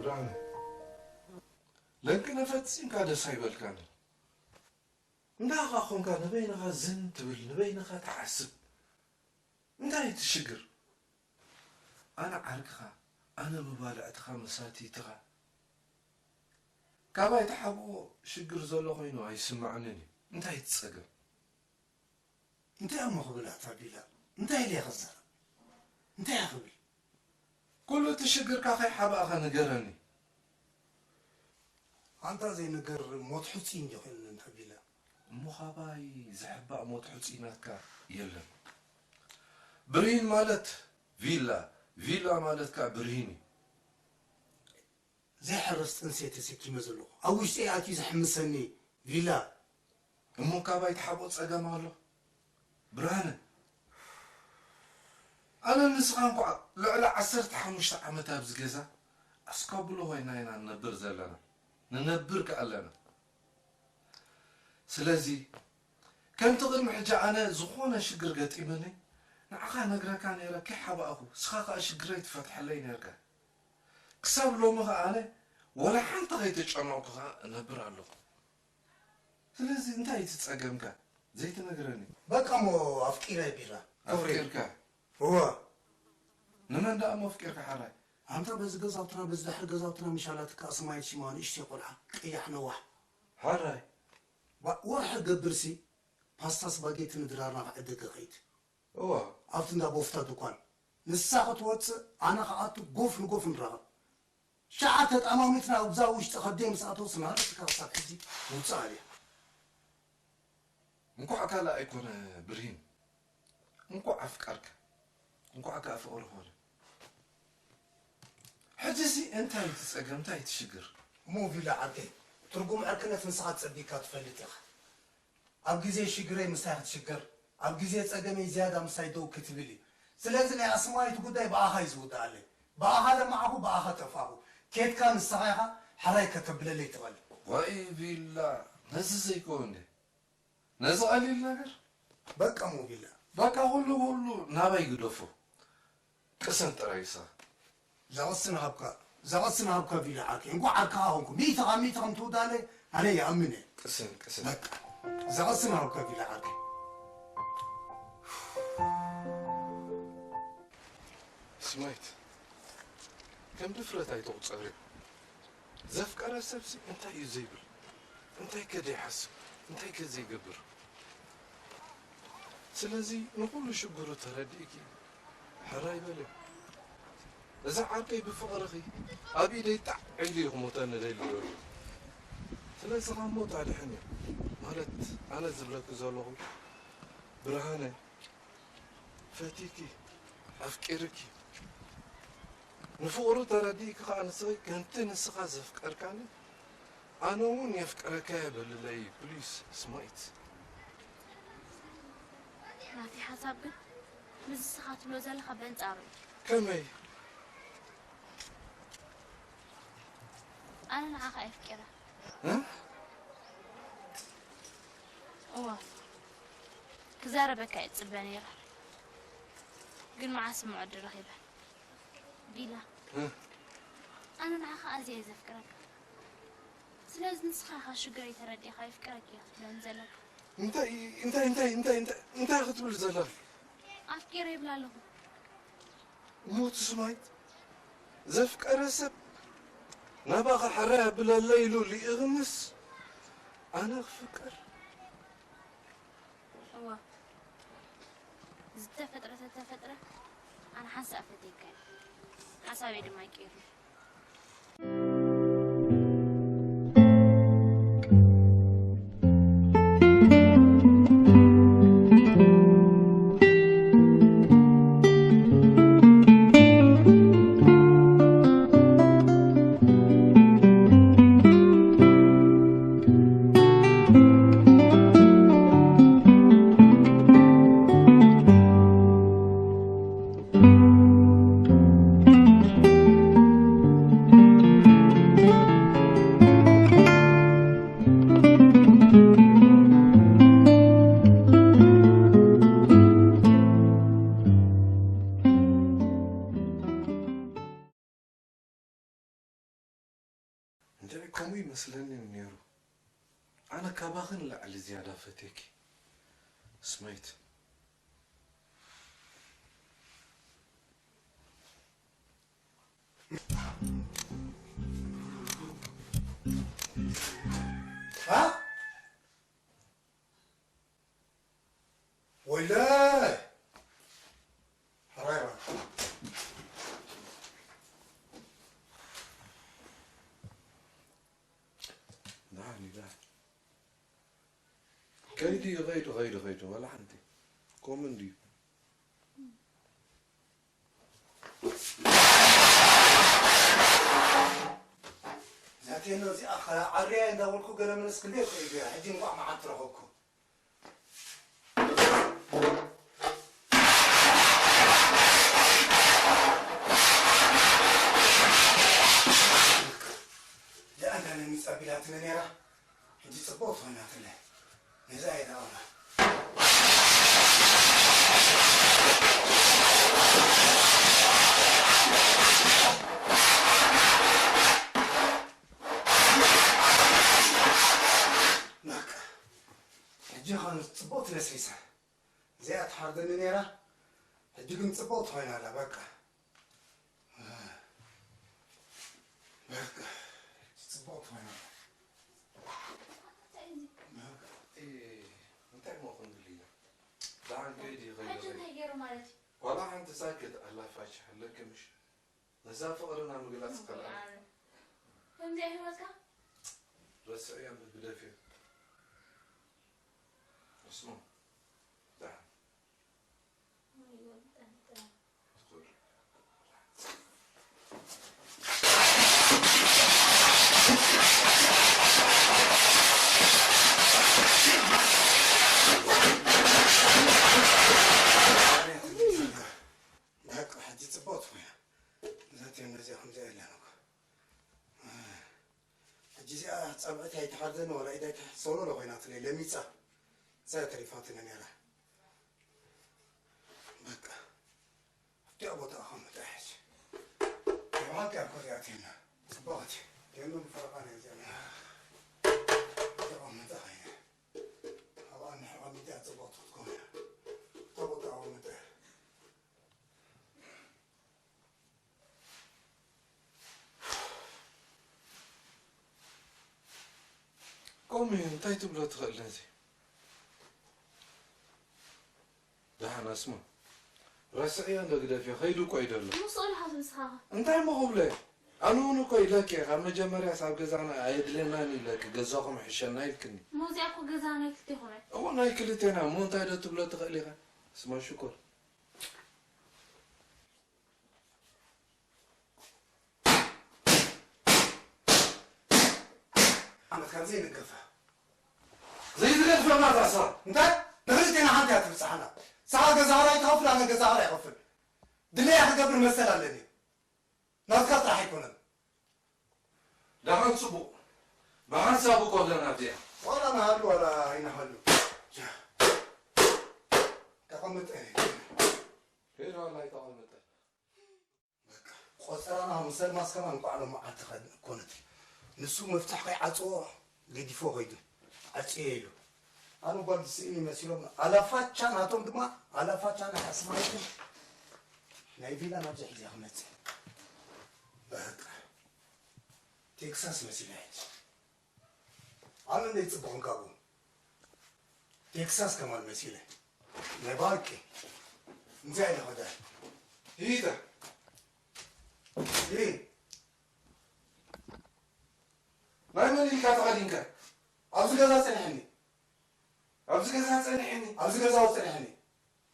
ብርሃነ፣ ለንቅነ ፈጺምካ ደስ ኣይበልካን። እንዳኻ ኾንካ ንበይንኻ ዝን ትብል፣ ንበይንኻ ትሓስብ። እንታይ እቲ ሽግር? ኣነ ዓርክኻ፣ ኣነ መባልዕትኻ መሳትይትኻ። ካባይ ተሓብኦ ሽግር ዘሎ ኮይኑ ኣይስምዓንን እዩ። እንታይ እቲ ጸገም? እንታይ እሞ ክብል ኣታ ቢላ? እንታይ ኢለ እየ ክዛረብ? እንታይ እየ ክብል? ኩሉ እቲ ሽግርካ ከይሓባእኻ ንገረኒ። ኣንታ ዘይነገር ሞት ሕጹይ እንዲ ኮይኑኒ ኣታ ቢላ። እሞ ካባይ ዝሕባእ ሞት ሕጹይ ናትካ የለን። ብርሂን ማለት ቪላ፣ ቪላ ማለት ከኣ ብርሂን እዩ። ዘይሕረስ ጥንሲ እየ ተሰኪመ ዘለኹ። ኣብ ውሽጠይ ኣትዩ ዘሕምሰኒ ቪላ። እሞ ካባይ ትሓብኦ ጸገም ኣሎ? ብርሃነ፣ ኣነ ንስኻ እንኳዕ ልዕሊ ዓሰርተ ሓሙሽተ ዓመት ኣብዚ ገዛ ኣስካብሎ ኮይና ኢና ንነብር ዘለና። ንነብር ከ ኣለና። ስለዚ ከምቲ ቅድሚ ሕጂ ኣነ ዝኾነ ሽግር ገጢመኒ ንዓኻ ነግረካ ነይረ ከይሓባእኹ፣ ንስኻ ከኣ ሽግረይ ትፈትሐለይ ነይርካ። ክሳብ ሎሚ ከኣ ኣነ ወላ ሓንቲ ከይተጨነቕኩ ከኣ እነብር ኣለኹ። ስለዚ እንታይ እቲ ጸገምካ ዘይትነግረኒ? በቃ እሞ ኣፍቂረ ቢራ። ክብሪ። ኣፍቂርካ? እወ። ንመን ደኣ እሞ ኣፍቂርካ ሓራይ? ኣንታ በዚ ገዛውትና በዚ ድሕሪ ገዛውትና ምሻላትካ ኣስማይት ሽማ ንእሽተይ ቆልዓ ቀያሕ ነዋሕ። ሓራይ? ባ-፣ ወርሒ ገብርሲ ፓስታ ስፓጌቲ ንድራርና ክዕድግ ከይድ። እዋ። ኣብቲ እንዳ ቦፍታ ድኳን። ንሳ ክትወጽእ ኣነ ክኣቱ ጎፍ ንጎፍ ንራኸብ። ሸዓ ተጣማሚትና ኣብዛ ውሽጢ ከደይ ምስ ኣተወስ ናሃለትካ ክሳብ ሕጂ ውጻእ ኣልያ። እንኳዕ ካልእ ኣይኮነ ብርሂን፣ እንኳዕ ኣፍቀርካ፣ እንኳዕ ከኣ ፍቕሪ ኮነ። ሕጂሲ እንታይ እቲ ጸገም፣ እንታይ እቲ ሽግር? እሞ ቪላ ዓርከይ፣ ትርጉም ዕርክነት ንስኻ ጸቢካ ትፈልጥ ኢኻ። ኣብ ግዜ ሽግረይ ምሳይ ክትሽገር፣ ኣብ ግዜ ጸገመይ ዝያዳ ምሳይ ደው ክትብል እዩ። ስለዚ ናይ ኣስማይት ጉዳይ ብኣኻ እዩ ዝውድኣለይ። ብኣኻ ለማዕኹ፣ ብኣኻ ጠፋኹ። ኬድካ ንስኻ ኢኻ ሕራይ ከተብለለይ ትኽእል። ዋይ ቪላ፣ ነዚ ዘይከውን ድየ? ነዚ ቀሊል ነገር? በቃ ሞ ቪላ። በቃ ኩሉ ኩሉ ናባይ ግደፎ። ቅሰን ጥራይ ንስኻ። ዘቐስን ሃብካ፣ ዘቐስን ሃብካ ቪላ ዓርከይ። እንኳዕ ዓርክኻ ኾንኩ። ሚእቲ ካብ ሚእቲ ከም ትውዳለይ ኣነ ይኣምን እየ። ቅስን፣ ቅስን። በቃ። ዘቐስን ሃብካ ቪላ ዓርከይ። ስማይት፣ ከም ድፍረት ኣይትቑጸርዮ። ዘፍቀረ ሰብሲ እንታይ እዩ ዘይብል? እንታይ ከ ዘይሓስብ? እንታይ ከ ዘይገብር? ስለዚ ንኹሉ ሽግሩ ተረዲእኪ ሕራይ በልዮ። እዛ ዓርከይ ብፍቕርኺ ኣብ ኢደይ ጣዕ ኢሉ እዩ ክሞተኒ ደልዩ ዘሎ። ስለዚ ካብ ሞት ኣድሕንዮ። ማለት ኣነ ዝብለኪ ዘለኹ ብርሃነ ፈቲኪ ኣፍቂርኪ ንፍቕሩ ተረዲእኪ ከኣ ንስኺ ከምቲ ንስኻ ዘፍቀርካኒ ኣነ እውን የፍቅረካ እየ በልለይ ፕሊስ ስማይት። ናተይ ሓሳብ ግን ምስዚ ንስኻ ትብሎ ዘለኻ በንጻሩ እዩ። ከመይ? ኣነ ንዓኻ የፍቅረ። እ? እዋ ክዛረበካ እየ ዝጽበ ነይረ፣ ግን መዓስ እሞ ዕድል ረኺበ። ቢላ፣ እ? ኣነ ንዓኻ ኣዝየ እየ ዘፍቅረካ። ስለዚ ንስኻ ኢኻ ሽግረይ ተረዲእኻ የፍቅረኪ እየ ክትብለኒ ዘለካ። እንታይ እንታይ እንታይ እንታይ እንታይ እንታይ ክትብል ዘለኻ? ኣፍቂረ ይብላ ኣለኹ። ሞት ስማይት ዘፍቀረ ሰብ ናባኻ ሕራይ ኣብለለይ ኢሉ ልኢኽንስ ኣነ ክፍቅር? እዋ ዝተፈጥረ ተተፈጥረ ኣነ ሓንሳእ ፈትየካ እየ። ሓሳበይ ድማ ኣይቀይርን። እንድዒ ከምኡ ይመስለኒ ነይሩ። ኣነ ካባኺ ንላዕሊ ዝያዳ ፈትየኪ። ስማይት። ሃ? ወይለይ! ሕራይ በል። ደሓን እዩ፣ ደሓን። ከይዱ እዩ፣ ከይዱ፣ ከይዱ፣ ከይዱ፣ ዋላ ሓንቲ። ኮመን ድዩ? እዛ ቴኖ እዚኣ ኸ ዓርያ እንዳበልኩ ገለ መለስ ክንደይ እኮ እዩ ገይራ። ሕጂ እንቋዕ መዓልቲ ረኸብኩ። ደኣ እንዳ ለሚጻ ቢላትኒ ነይራ። ሕጂ ጽቡቕ ትኾይናትለይ። ነዛ እየ ደኣ በቃ፣ ሕጂ ኸን ጽቡቕ ትለስሊሳ። እዚኣ ትሓርደኒ ነይራ። ሕጂ ግን ጽቡቕ ትኾይና ኣላ፣ በቃ። በቃ፣ ጽቡቕ ትኾይና ኣላ። በቃ። እ፣ እንታይ እሞ ክንብል ኢና? ደሓን ከይዲ፣ ከይዲ፣ ሕጂ ከይዲ። እንታይ ገይሩ ማለት እዩ? ዋላ ሓንቲ ሳክት ኣላ ፋሽ ኣለኪ ምሽ? ነዛ ፍቕርና ምግላጽ ከልኣና። ኣነ። ከምዚኣ ህይወትካ? ረስዕዮ እምበር ግደፍዮ። እስሞ፣ ደሓን። ወይ ወጠንጠን። ትኹር። በቃ፣ ሕጂ ጽቡቕ ትኾይና። እዛ ቴም ነዚኣ ከምዚኣ የለን እኮ። ሕጂ እዚኣ ጸብዕቲ ኣይትሓርደኒ፣ ዋላ ኢዳ ኣይትሕ-፣ ሶሎሎ ኮይናትለይ ለሚጻ። እዛ እያ ተሪፋትኒ ነይራ። በቃ። ኣብቲኣ ቦታ ኣቐምጣ ሕጂ። የብሃልካ እኮ እዚኣ ቴና። ጽቡቕቲ። ቴኑ ብፈረቓ ናይ እዚኣ ነይራ። ኣብቲኣ ኣቐምጣ ኸይነ። ኣብኣ እንድሕር ኣቐሚጠያ ጽቡቕቲ ክትከውን እያ። ኣብታ ቦታ ኣቐምጣ። ከምኡ እዩ፣ እንታይ ትብሎ ትኽእል ነዚ? ደሓን ኣስማ፣ ረስዕዮ እንዶ ግደፍዮ፣ ከይዱ እኮ እዩ ዘሎ። ምስኡ ኢኻ ትምስኻኸ? እንታይ እሞ ክብሎ እየ? ኣነ እውን እኮ ኢለኪ እየ፣ ካብ መጀመርያ ሳብ ገዛና ኣየድልየናን ኢለኪ፣ ገዛኹም ሕሸና ኢልክኒ። እሞ እዚኣ እኮ ገዛ ናይ ክልቴኹም እያ። እሞ ናይ ክልቴና፣ እሞ እንታይ ዶ ትብሎ ትኽእል ኢኻ? ስማ ሽኮር። ዓመት ካብ ዘይንገፋ። ዘይትገድፈና እዛ ስራ። እንታይ? ንኽልቴና ሓንቲ እያ ትብጽሓና። ንስኻ ገዛ ኽራይ ትኸፍል፣ ኣነ ገዛ ኽራይ ይኸፍል። ድለያ ክገብር መሰል ኣለኒ። ናትካ ጥራሕ ኣይኮነን። ደሓን ጽቡቕ። ብሓንሳብ እኮ ኣለና ኣብዚኣ። ዋላ ንሃሉ ዋላ ኣይንሃሉ። ተቐምጥ። ሄሎ፣ ዋላ ኣይተቐምጠ። በቃ፣ ቆጸራና ምስ ኣልማዝ ከማን እንቋዕ ሎማዓንቲ ኸድ-፣ ኮነት። ንሱ መፍትሕ ከይዓጽዎ ገዲፎ ኸይዱ። ዓጽየ ኢሉ። ኣነ ጓል ዝስእኒ መሲሎም፣ ኣላፋቻ ናቶም ድማ፣ ኣላፋቻ ናይ ኣስማይትን ናይ ቪላ ናብዚ ሒዘ ክመጽእ። በቃ፣ ቴክሳስ መሲለ ሕጂ። ኣነ እንደ ይጽብቕን ካብኡ። ቴክሳስ ከማን መሲለ። ናይ ባርቂ። እንታይ ኢለ ኸዳ? ይታ። ይህ። ናይ መን ኢልካ ተኸዲንካ? ኣብዚ ገዛ ጸኒሕኒ። ኣብዚ ገዛ ጸኒሕኒ። ኣብዚ ገዛ ጸኒሕኒ።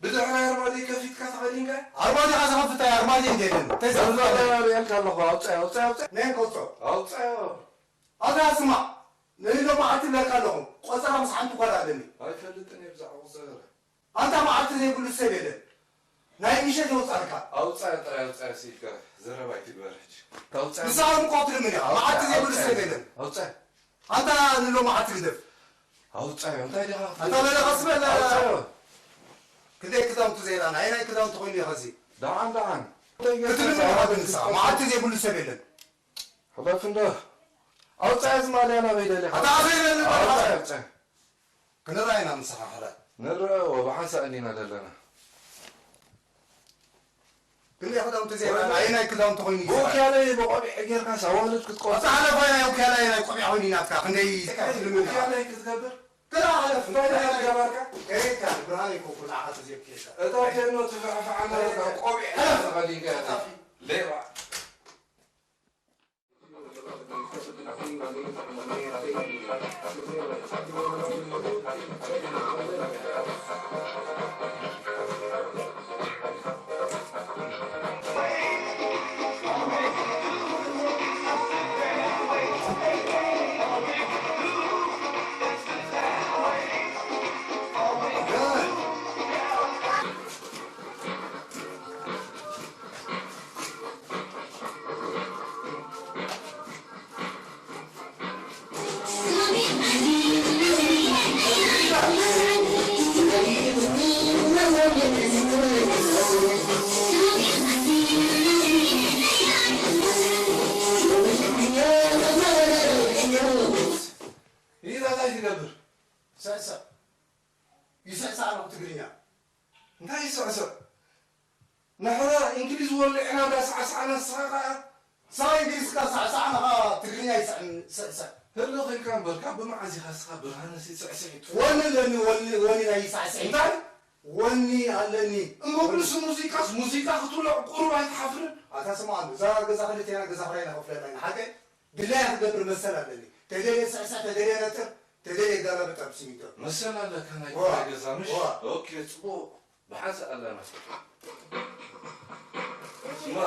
ብድሕሪ ኣርማድዮ ከፊትካ ተኸዲንካ? ኣርማድዮ ከፍታ፣ ኣርማድዮ እንዴ የለን። ተይ ዘፍታ። ሪኣልካ ኣለኹ። ኣውፅኣዮ፣ ኣውፅኣዮ፣ ኣውፅኣዮ። ነይ ከውፅኦ። ኣውፅኣዮ። ኣታ ስማዕ፣ ንሎማዓንቲ እብለካ ኣለኹ፣ ቆጸራ ምስ ሓንቲ ጓል ኣለኒ። ኣይፈልጥን እየ ብዛዕባ ቆጸራ። ኣንታ መዓልቲ ዘይብሉ ሰብ የለን። ናይ ምሸት የውጻልካ። ኣውጻ ጥራይ ኣውጻ ሲልካ ዘረባ ኣይትግበር ሕጂ። ታውጻ ንስኻ እውን ቆትሪ ምን ኢኻ? መዓልቲ ዘይብሉ ሰብ የለን። ኣውጻ። ኣንታ ንሎማዓንቲ ግደፍ። ኣውጻ እንታይ ዲኻ? ኣንታ በለ ቀስ በል። ኣውጻ። ክንደይ ክዳውንቲ ዘይረኣና፣ ኣየናይ ክዳውንቲ ኮይኑ እዩ ኸዚ? ደሓን ደሓን። ክትብል ምን ኢኻ ግን ንስኻ? መዓልቲ ዘይብሉ ሰብ የለን። ሕለፍ እንዶ። ኣውፅኣ ዝማልያ ናበይ ደሊኻ? ኣታ ኣፈይ በል በል ኣውፅኣ፣ ኣውፅኣ። ክንረኣይ ኢና ምሳኻ ሕራይ። ንረኣዮ፣ ብሓንሳእ እንዲና ዘለና። ክንደይ ክዳውንቲ ዘይረኣና፣ ኣየናይ ክዳውንቲ ኮይኑ እዩ ዝረኣይ? ብውክያለይ ብቆቢዕ ጌርካስ ኣዋልድ ክትቆርፅ? ኣታ ሓለፋይ ናይ ውክያለይ ናይ ቆቢዕ ኮይኑ እዩ ናትካ፣ ክንደይ ውክያለይ ክትገብር? ክላ ሓለፍ፣ እንታይ እንታይ ገባርካ? ከሬትካ፣ ብርሃን ይኮንኩ፣ ንዓኻ ተዘይብኬልካ። እታ ቴኖ ትፍሕፍሕ ኣላ፣ እታ ቆቢዕ ሓለፍ። ተኸዲንካ እያ። ጠፊ። ሌባ። ኢዛ እንታይ ትገብር? ስዕስዕ። ይስዕስዕ ኣለኹ ትግርኛ። እንታይ ይስዕስዕ? ንሕና እንግሊዝ ወሊዕና እንዳሳዕሳዕና ንስኻ ኸኣ ሳዕ እንግሊዝ ከሳዕሳዕ ንኻ ትግርኛ ይስዕን ስዕስዕ። ህልኽ ኢልካ እምበር ካብ ብመዓዝ ኢኻ ንስኻ ብርሃነሲ ስዕስዒት ትፈልጥ? ወኒ ኣለኒ፣ ወኒ፣ ወኒ ናይ ሳዕስዒት። እንታይ? ወኒ ኣለኒ። እሞ ብልሲ ሙዚቃስ ሙዚቃ ክትውልዕ ቁሩብ ኣይትሓፍርን? ኣታ ስምዓኒ፣ እዛ ገዛ ክልቴና ገዛ ክራይ ኢና ከፍለና ኢና። ሓቀይ? ድላያ ክገብር መሰል ኣለኒ። ተደልየ ስዕስዕ፣ ተደልየ ነጥር፣ ተደልየ ይገላበጥ ኣብ ሲሚንቶ። መሰል ኣለካ ናይ ዋ። ክራይ ገዛ ምሽ? ዋ። ኦኬ፣ ጽቡቕ። ብሓንሳእ ኣለና። ስማ።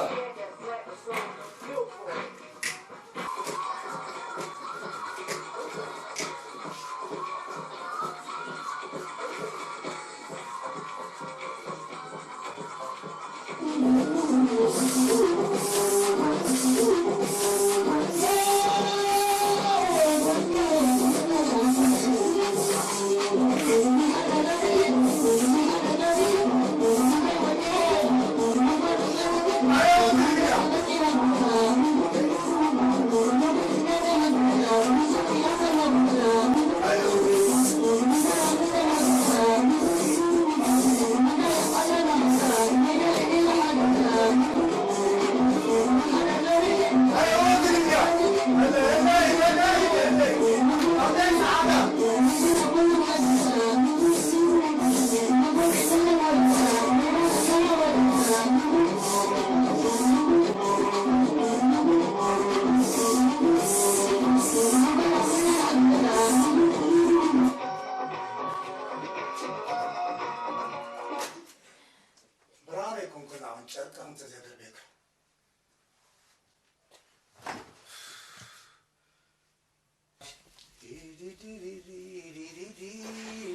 ብርሃን ኣይኮንኩን ኣሁን ጨርቂ ኣሁን ተዘደርቤካ።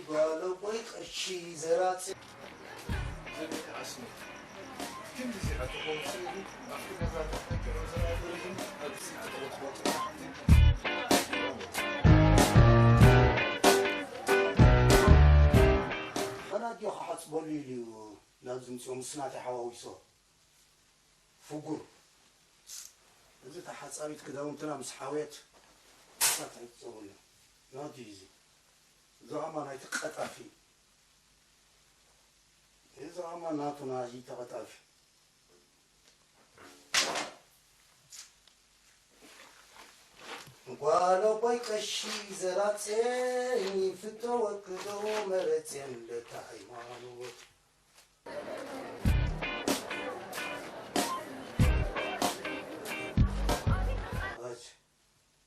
ጓል ኣቦይ ቀሺ ዘራጺ። ኣነ ኣዲኡ ክሓጽበሉ ኢሉ እዩ ናብዚ ምጽኦ ምስ ናተይ ሓዋዊሶ። ፍጉር። እዚ ተሓጻቢት ክዳውንትና ምስ ሓውየት እሳት ኣይትጸውና። ናቱ እዩ እዚ። እዚ ኸማ ናይቲ ቀጣፊ። እዚ ኸማ ናቱ ናዚ ተቐጣፊ። ጓል ኣቦይ ቀሺ ዘራጽየኒ ፍቶ ወክዶ መረጽየን ለታ ሃይማኖት። ኣች፣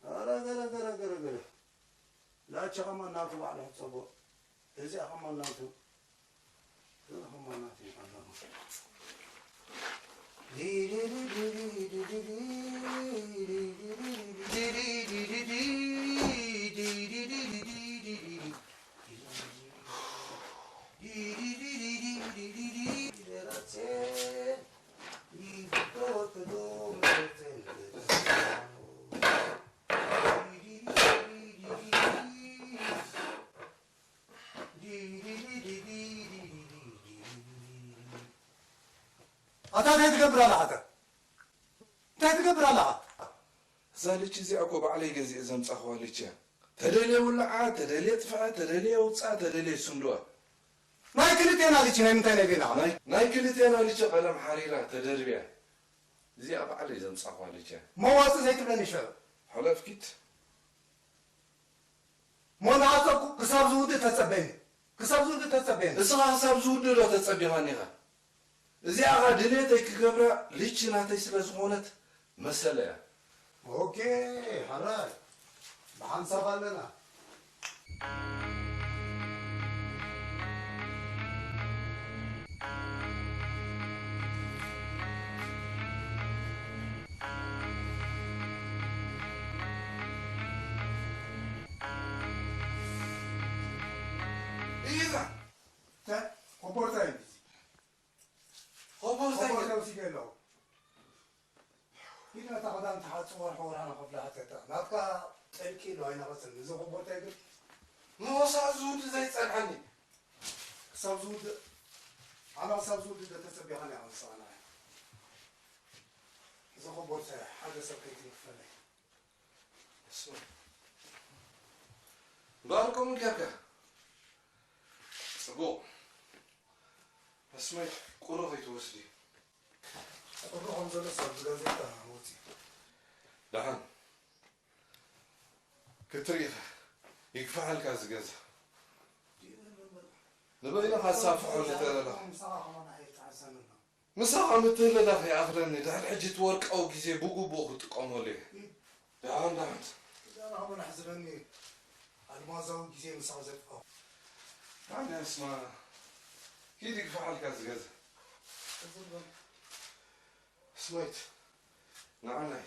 ኣረ ገረ ገረ ገረ ገረ። ላቸ ኸማን ናቱ ባዕሉ ክጸቦ። እዚኣ ኸማን ናቱ። እዚኣ ኸማን ናቱ ይባላል። ኣታ እንታይ ትገብር ኣለኻ ኣታ? እንታይ ትገብር ኣለኻ? እዛ ልቺ እዚኣ እኮ ባዕለይ ገዚኤ ዘምጻኽዋ ልቺ እያ። ተደልየ ውልዓ፣ ተደልየ ጥፍኣ፣ ተደልየ ውፅኣ፣ ተደልየ ስንድዋ። ናይ ክልቴና ልቺ ናይ ምንታይ ናይ ቤላ? ናይ ናይ ክልቴና ልቺ ቀለም ሓሪራ ተደርብያ። እዚኣ ባዕለይ ዘምጻኽዋ ልቺ እያ። መዋጽእ ዘይትብለኒ ሸበ። ሕለፍ ኪድ። ሞ እናሓሰብኩ ክሳብ ዝውድእ ተጸበየኒ። ክሳብ ዝውድእ ተጸበየኒ። እስኻ ክሳብ ዝውድእ ዶ ተጸቢኻኒ ኢኻ? እዚኣ ኸኣ ድሌተይ ክገብራ ልቺ ናተይ ስለ ዝኾነት መሰለያ። ኦኬ፣ ሕራይ ብሓንሳብ ኣለና። ኢዛ ኮቦርታ እዩ። ኮቦርታ ኮቦርታ ወሲደ ኣለኹ። ሂድ ነታ ክዳን ተሓጽብ ወርሒ ወርሒ ንኸፍላ ሓተታ። ናትካ ጠልቂ ኢሉ ኣይነቐጽን። እዚ ኮቦርታይ ግን ንወሳእ ዝውድእ ዘይጸንሐኒ። ክሳብ ዝውድእ ኣና ክሳብ ዝውድእ ዶ ተጸቢኻኒ ኢኻ ንስኻ ንዓይ። እዚ ኮቦርታይ ሓደ ሰብ ከይትንክፈለይ። እምበኣር ከምኡ ጌርካ ጽቡቕ። ኣስመይ ቁሪ ከይትወስዲ። ቁሪ ከም ዘሎ ሰብ ብጋዜጣ ወጺኡ። ደሓን ክትርኢ ኢኻ። ይግፋሓልካ እዚ ገዛ። ንበይንኻ ሳፍሖ እንተለኻ። ምሳኻ ምትህልላኽ ይኣኽለኒ። ድሕሪ ሕጂ እቲ ወርቃዊ ግዜ ብግቡእ ክጥቀመሉ እየ። ደሓን ደሓን። እዛ ናብኡ ኣሕዝነኒ ኣልማዛዊ ግዜ ምሳኻ ዘጥፍኦ። ደሓን እያ ስማ። ኪድ ይግፋሓልካ እዚ ገዛ። እዚ በል። ስማይት ንዓናይ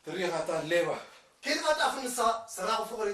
ትሪኻታ ሌባ። ኪድ ቀልጣፍ ንሳ ሰራቂ ፍቕሪ።